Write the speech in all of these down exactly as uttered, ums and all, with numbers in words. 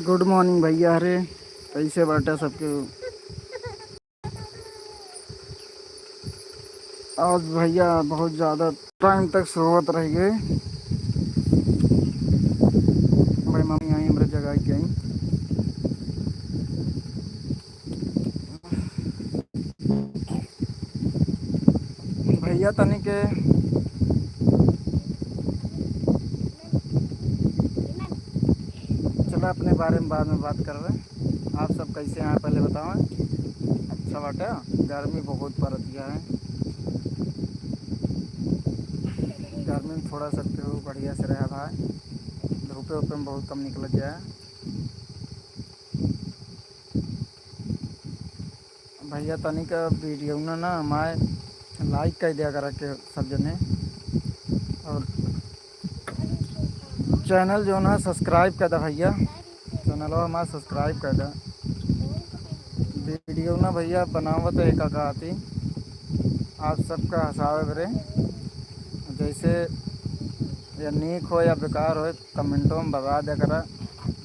Good morning भइया, अरे कैसे बाटे सबके? आज भइया बहुत ज्यादा time तक सोवत रह गए। भाई मम्मी आई, हमरे जगाई के आई। भइया तनी के चला अपने बारे में बाद में बात करबे। आप सब कैसे हैं पहले बताओ। अच्छा बाटे, गर्मी बहुत पड़त है। गर्मी में थोड़ा सा केहू बढ़िया से रहे भाई, धूपे उपे में बहुत कम निकल जाए। भइया तनिक video ना, ना हमारे like कर दिया करा के सब जने, और channel जो ना subscribe कर दे भइया, channel हमारा subscribe कर दे। Video ना भइया बनावत है काका आती, आप सबका हंसावे बरे, जैसे या नीक हो या बेकार हो, commentों में बता दे करा,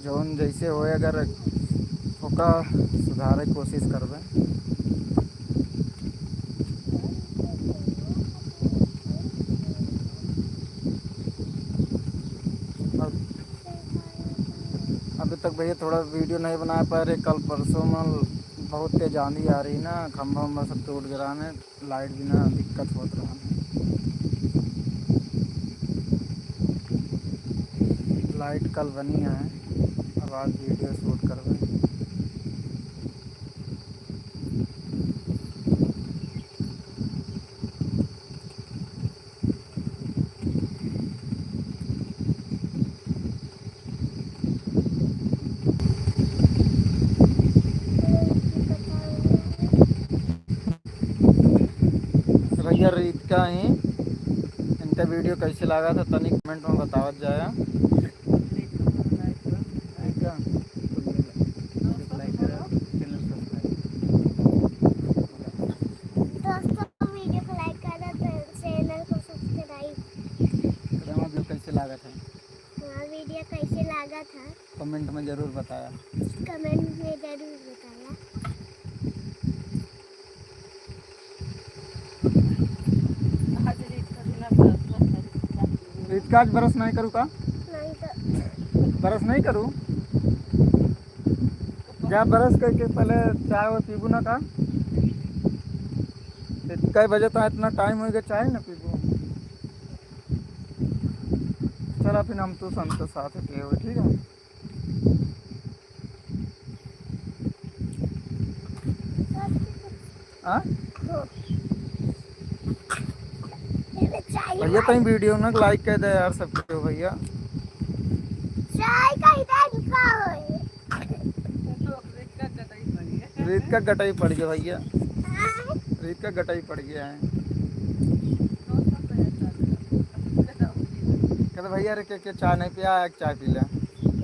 जौन जैसे होए अगर ओका सुधारे कोशिश करबे। और अभी तक भइया थोड़ा video नहीं बना पा रहे, कल परसों में बहुत तेज आंधी आ रही ना, खंभा उम्भा सब टूट गिरा है। Light बिना दिक्कत होत रहा। Light कल बनी है, अब आज video shoot करबे। भइया रितिका ही, इनका video कैसे लागा था तनी comment में बतावत जाया। ठीक है? दोस्तों, video को like कर दो, channel को subscribe। तो हमारा video कैसे लागा था? हमारा video कैसे लागा था? Comment में जरूर बताया। Comment में जरूर बताया। रितिका, आज brush नहीं करू का? नहीं तो। Brush नहीं करू? जा brush करके पहले चाय वाय पीबू ना का? इत-, कई बजे तो इतना time हो गया, चाय ना पीबू। चला फिर हम तो संत साथ के हो, ठीक है? हाँ? भइया तनी video ना like कर दे यार सबके भइया। चाय का इधर लिखा है। रितिका गटई पड़ गया भइया। हाँ। रितिका गटई पड़ गया है। कहते भइया रे के, के चाय नहीं पिया, एक चाय पी ले।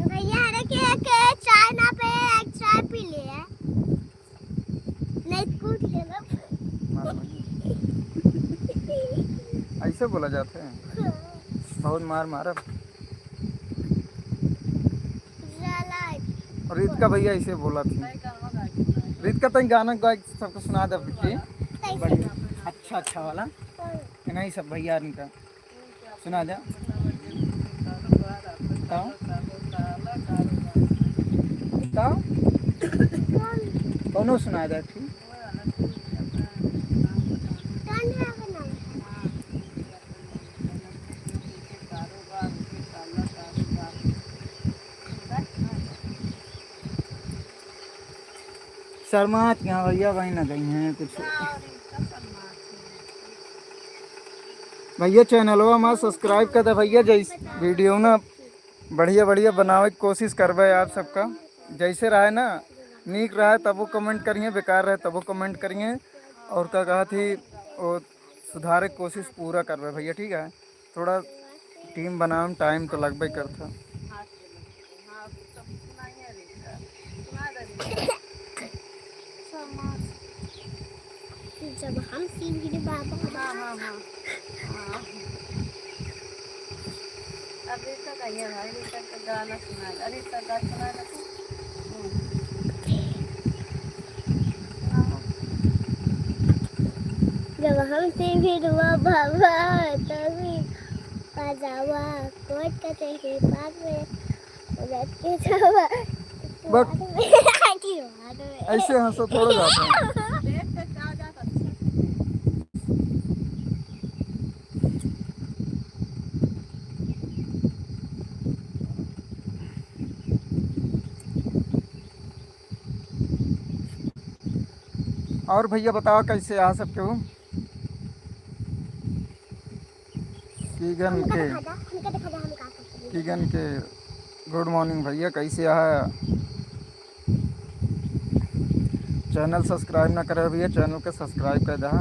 भइया रे के, के चाय ना पिया, एक चाय पी ले। नहीं तो कूट लेबे। मार, मार। ऐसे बोला जाता है? हाँ। बहुत मार मारब। रितिका भइया ऐसे बोला थी। रितिका तनी गाना गा के सबको सुना दे बेटी। कैसे? अच्छा, अच्छा वाला। कौन? नहीं सब भइया इनका। सुना दे। बताओ। बताओ। कौनो सुना दे, ठीक। शर्मात क्या भइया, वहीं ना गई हैं कुछ। भइया, चैनलवा हमार subscribe कर दे भइया, जैसे video ना बढ़िया बढ़िया बनावे के कोशिश करबे आप सबका। जैसे रहे ना, नीक रहे तबो comment करिए, बेकार रहे तबो comment करिए। और का कहा थी, वो सुधारे के कोशिश पूरा करबे भइया, ठीक है? थोड़ा team बनावे में time तो लगबे करता। जब हम सीन गिरे बाबा। हाँ, हाँ, हाँ। हाँ। अभी तो कहिए भाई, अभी तक तो गाना सुना दे, अभी तक गाना सुना दे तू। हम्म। जब हमसे भिड़ुआ बाबा तभी बजावा कोट कचहरी पार में उलट के जावा। बक। ऐसे हंसो थोड़ा जाता है। और भैया बताओ कैसे आ सबके हो? कीगन के, कीगन के good morning भैया, कैसे आ? Channel subscribe ना करे भैया, channel के subscribe कर दहा।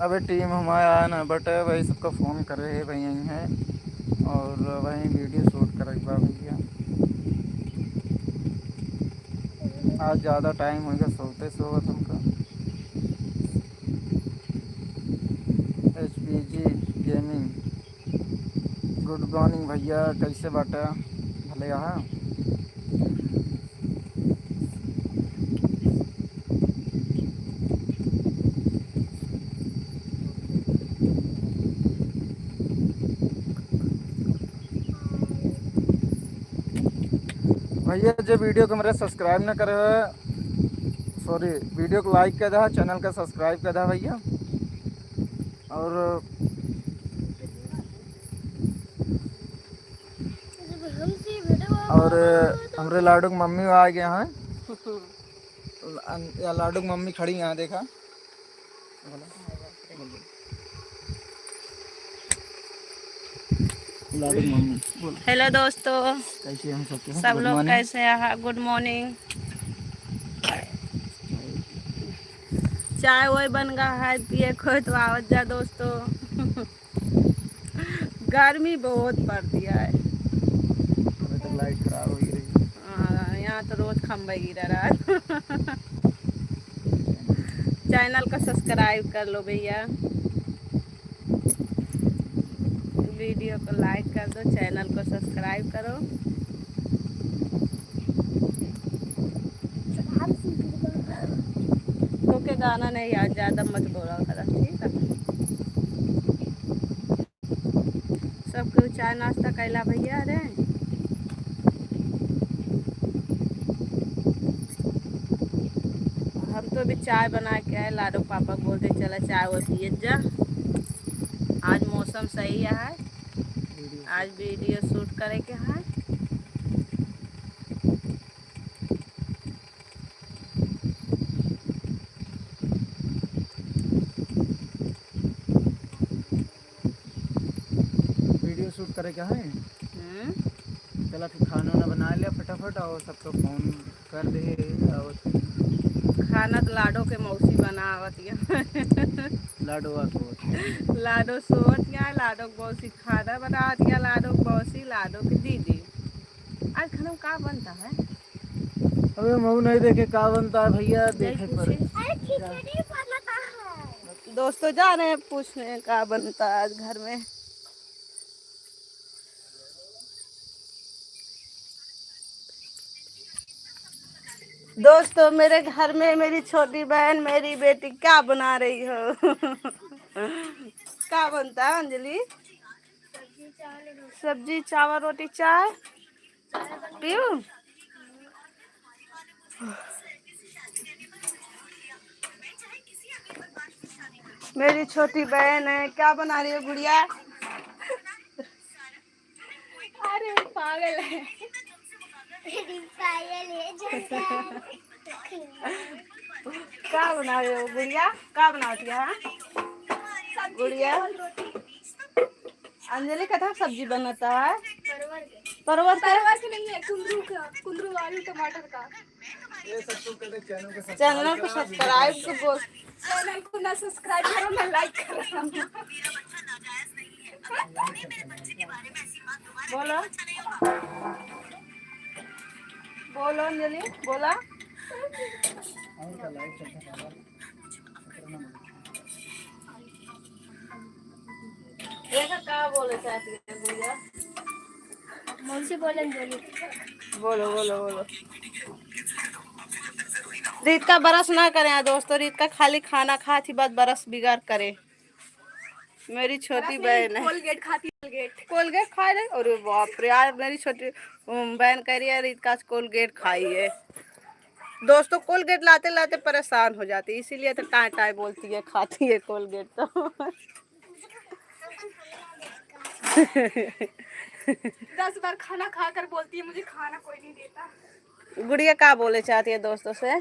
अबे team हमारे आया ना बटे, वही सबका phone करे है, वही यहीं है और वही video shoot करे बा भैया। आज ज़्यादा time होइगा सोते सोवत हमका। H P G Gaming। Good morning भैया, कैसे बाटा? भले आहा? भैया, जे video के हमरे subscribe ना करे हो, sorry, video को like कर दहा, channel का subscribe कर दहा भैया। और और हमरे लाडू के मम्मी आ गया है। या लाडू के मम्मी खड़ी यहाँ देखा। लाडू के मम्मी, बोल। Hello दोस्तों, कैसे हैं सब? Good morning। कैसे हैं? Good morning। चाय वाय बन गा है, पिए को तो आवत जा दोस्तों। गर्मी बहुत पड़ दिया है। अभी तक light खराब हो ही रही है। हाँ, यहाँ तो रोज खंभा गिरा रहा है। Channel को subscribe कर लो भैया, video को like कर दो, channel को subscribe करो। तो के गाना नहीं यार, ज्यादा मत बोला करा, ठीक है? सबके चाय नाश्ता कैला भैया रे। हम तो अभी चाय बना के आए, लाडो पापा बोल दे चला चाय वो पिए जा। आज मौसम सही है, आज video shoot करे के है। Video shoot करे के है? हम्म। चला फिर खाना वाना बना लिया फटाफट और सबको phone कर दे। और खाना तो लाडो के मौसी बनावत या। लाडो आ सोवत या। लाडो सोवत या, लाडो के मौसी खाना बनावत या, लाडो के मौसी, लाडो के दीदी। आज खाना में का बनता है? अबे मऊ नहीं देखे का बनता है भैया, नहीं देखे पर पूछे। अरे खिचड़ी बनता है। दोस्तों जा रहे हैं पूछने का बनता है आज घर में। दोस्तों मेरे घर में मेरी छोटी बहन, मेरी बेटी क्या बना रही हो? क्या बनता है अंजलि? सब्जी, चावल, रोटी, चाय। पीऊ? मेरी छोटी बहन है, क्या बना रही हो गुड़िया? अरे पागल है। पागल है झंडा। का बना रहे हो गुड़िया? का बनावत है? गुड़िया? अंजलि कथा सब्जी बनता है? परवर के। परवर के? परवर के नहीं है, कुंदरू का, कुंदरू आलू टमाटर का। Channel को subscribe को बोल। Channel को ना subscribe करो ना like करो। बोलो, बोलो अंजलि, बोला। का बोले चाहती है गुड़िया? मौसी बोले, बोली। बोलो, बोलो, बोलो। रितिका brush ना करे, हाँ दोस्तों, रितिका खाली खाना खात ही बाद brush बिगाड़ करे। मेरी छोटी बहन है। Colgate खाती, Colgate। Colgate खा ले। अरे बाप रे, आज मेरी छोटी, उम, बहन कह रही है, रितिका आज Colgate खाई है। दोस्तों, Colgate लाते लाते परेशान हो जाती है, इसीलिए तो टाय टाय बोलती है, खाती है Colgate तो। दस बार खाना खाकर बोलती है, "मुझे खाना कोई नहीं देता।" गुड़िया का बोले चाहती है दोस्तों से?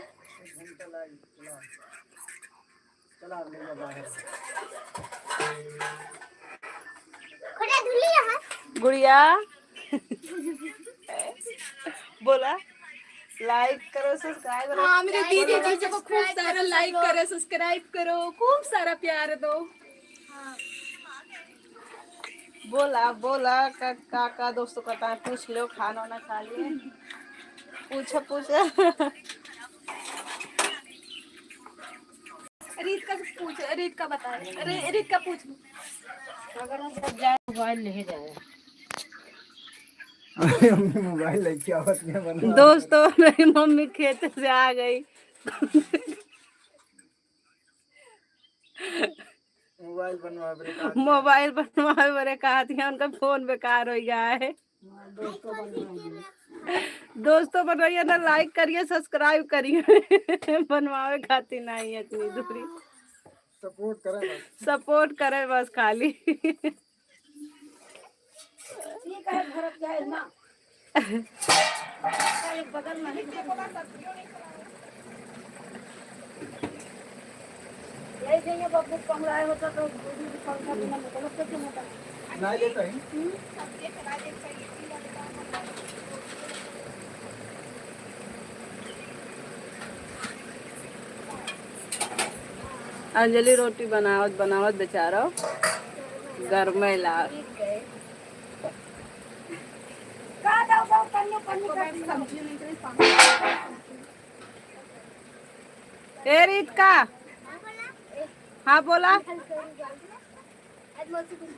गुड़िया, बोला, like करो, subscribe करो। हाँ, मेरे दीदी, दीदी को खूब सारा like करो, subscribe करो, खूब सारा प्यार दो। बोला, बोला, का, का, का दोस्तों का तार पूछ लो, खाना वाना खा लिए? पूछो, पूछो। रितिका से पूछ, रितिका बता, रि-, रितिका पूछ। अगर हम सब जाए, मोबाइल ले जाए। अरे, हमने मोबाइल लेके आवत नहीं बंद। दोस्तों, मेरी मम्मी खेत से आ गई। मोबाइल बनवावे बरे कहा। मोबाइल बनवावे बरे कहा थी, उनका फोन बेकार हो गया है। हाँ, दोस्तों बनवाइए। दोस्तों बनवाइए ना, like करिए, subscribe करिए। बनवावे खातिर नहीं है इतनी दूरी। Support करे बस। Support करे बस खाली। ठीक है, भरत जाए ना। एक बगल में है। यही जइया बब्बू पहुँचाए होता तो दूध पंखा बिना मतलब कैसे होता? नहीं लेता है। हम्म? अंजलि रोटी बनावत बनावत बेचारा गरमैला। ए रितिका, हाँ बोला,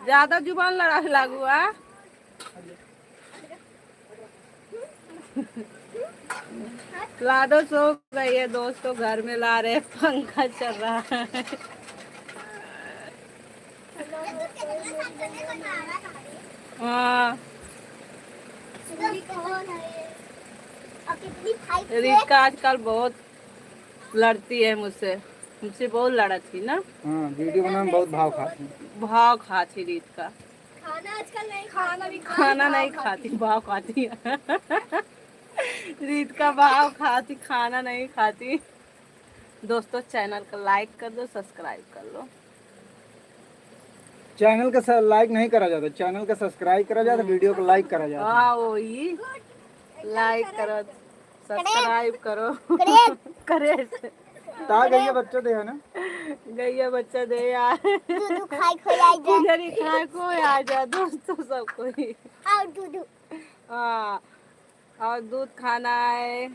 ज्यादा जुबान लड़ावे लागू आ। लाडो सो गई है दोस्तों, घर में ला रहे, पंखा चल रहा है। हाँ। रितिका आजकल बहुत लड़ती है मुझसे, मुझसे बहुत लड़ा थी ना। हाँ, video बनावे में बहुत भाव खाती। भाव खाती रितिका। खाना आजकल नहीं खाना भी खाना नहीं खाती, भाव खाती। रितिका भाव खाती, खाना नहीं खाती। दोस्तों, channel का like कर दो, subscribe कर लो। Channel का स-, like नहीं करा जाता, channel का subscribe करा जाता, video को like करा जाता। हाँ, वही। Like करो, subscribe करो। करे। करे। ता गइया बच्चा दे है ना? गइया बच्चा दे यार। दूध खाए को आ जा। कुजरी खाए को आ जा दोस्तों सब कोई। और दूध। हाँ, और दूध खाना है।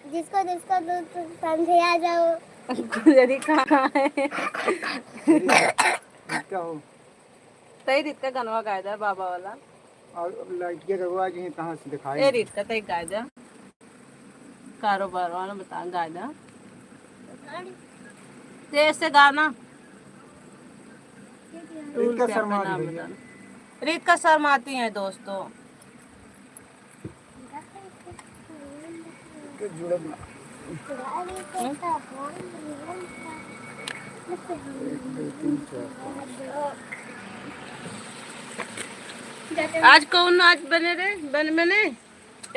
जिसको जिसको दूध पसंद है आ जाओ। कुजरी खाना है। क्या हो? तई रितिका गनवा गाय दा बाबा वाला। और अब लाइट के रघुआ जी कहाँ से दिखाई? ए रितिका तई गाय दा। कारोबार वाला बता गाय दा। तेज से गाना। रितिका शर्मा रही है। रितिका शर्माती हैं दोस्तों। आज कौन आज बने रे? बन, बने?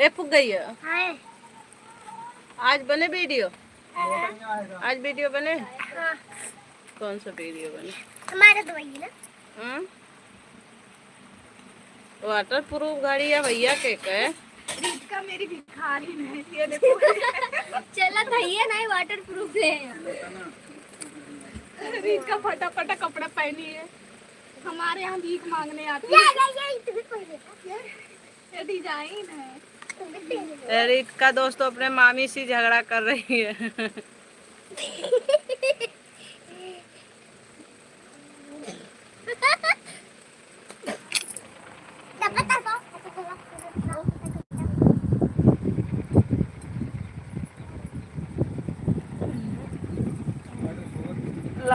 ए फुक गई है। हाय। आज बने video? हाँ। आज video बने? हाँ। कौन सा video बने? हमारे तो वही ना। हाँ? Waterproof गाड़ी या भैया के, के? रितिका मेरी भिखारी नहीं, ये देखो। चला भैया नहीं, waterproof है। रितिका फटा फटा कपड़ा पहनी है, हमारे यहाँ भीख मांगने आती है। ये, ये, ये design है। रितिका दोस्तों अपने मामी से झगड़ा कर रही है।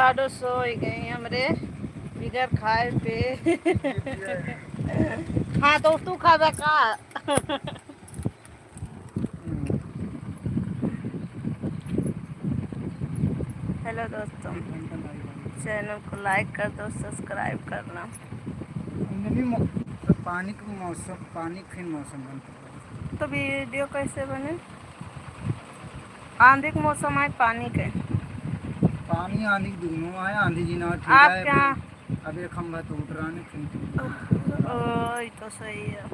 आडो सोई गई हमरे बिगर खाए पे। हाँ, तो तू खाबे का? हेलो दोस्तों, चैनल को लाइक कर दो, सब्सक्राइब करना। नहीं, मौ-, पानी के मौसम, पानी के फिर मौसम बनता है। तो वीडियो कैसे बने? आंधी के मौसम आए, पानी के। पानी आंधी दोनों आए, आंधी जी ना ठीक आप है, क्या? फिर अब एक खंभा टूट रहा है, फिर टूट रहा है। ओ, ये तो सही है।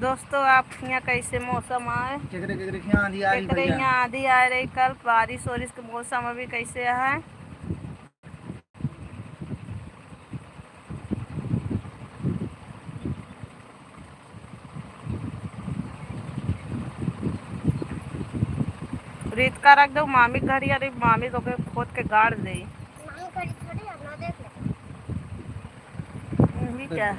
दोस्तों, आप यहाँ कैसे मौसम आए? केकरे, केकरे यहाँ आंधी आ रही, केकरे भैया? यहाँ आंधी आ रही, कल बारिश ओरिश के मौसम अभी कैसे है? रीत का रख दो मामी के घरी, अरे मामी तो के खोद के गाड़ दे। मामी घरी थोड़ी है, ना देख ले। ये क्या?